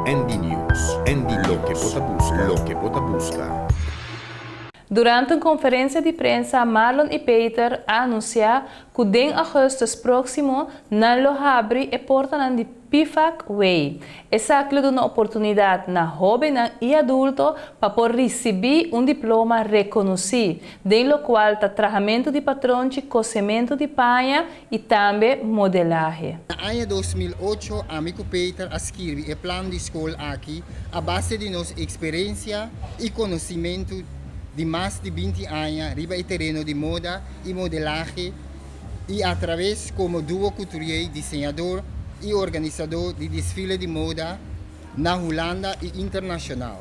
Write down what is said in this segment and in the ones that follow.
ND News, ND Loke bo ta busca, loke bo ta busca. Durante un konferensia di prensa Marlon i Peter a anunsiá ku den augustus próksimo nan lo habri e portanan di PFAC Way. Esaki lo duna oportunidat na hóbennan i adulto pa por risibí un diploma rekonosí, den lokual ta trahamentu di patronchi, kosementu di paña i tambe modelahe. Na aña 2008 ami ku Peter a skirbi e plan di skol aki a base di nos eksperensia i konosimentu di mas di 20 aña riba e tereno di moda i modelahe i atraves komo duo couturier, diseñador i organisadó di desfile di moda na Hulanda i internashonal.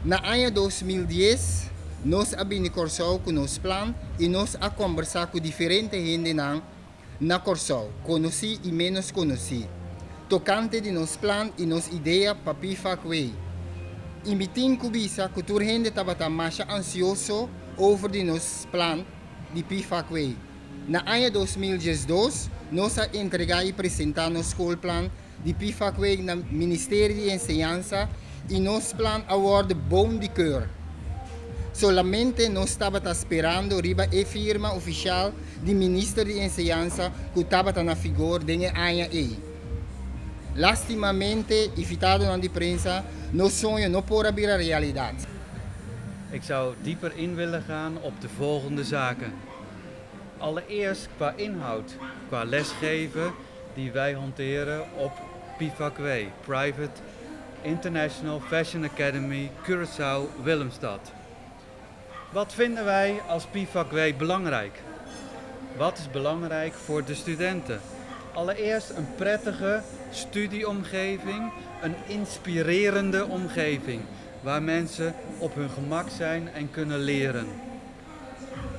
Na aña 2010 nos a bini Kòrsou ku nos plan i nos a kòmbersá ku diferente hendenan na Kòrsou, konosí i ménos konosí, tokante di nos plan i nos idea pa PFAC Way. I mi tin ku bisa ku tur hende tabata masha ansioso over di nos plan di PFAC Way. Na aña 2012 nos a entregá i presentá nos skolplan di PFAC Way na Ministerio di Enseñansa i nos plan a wòrdu bon di keur. Solamente nos tabata sperando riba e firma ofishal di Minister di Enseñansa ku tabata na figor den e aña ei. Lastimamente, invitadonan di prensa, nos soño no por a bira realidat. Ik zou dieper in willen gaan op de volgende zaken. Allereerst qua inhoud, qua lesgeven die wij hanteren op PIFACW, Private International Fashion Academy Curaçao Willemstad. Wat vinden wij als PIFACW belangrijk? Wat is belangrijk voor de studenten? Allereerst een prettige studieomgeving, een inspirerende omgeving waar mensen op hun gemak zijn en kunnen leren.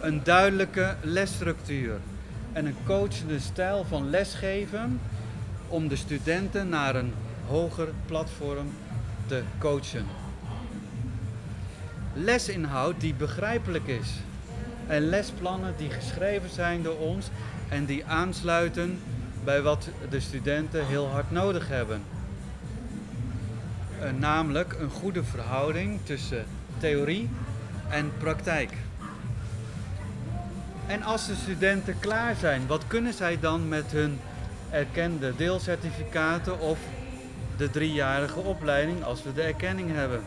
Een duidelijke lesstructuur en een coachende stijl van lesgeven om de studenten naar een hoger platform te coachen. Lesinhoud die begrijpelijk is en lesplannen die geschreven zijn door ons en die aansluiten bij wat de studenten heel hard nodig hebben. Namelijk een goede verhouding tussen theorie en praktijk. En als de studenten klaar zijn, wat kunnen zij dan met hun erkende deelcertificaten of de 3-jarige opleiding als we de erkenning hebben?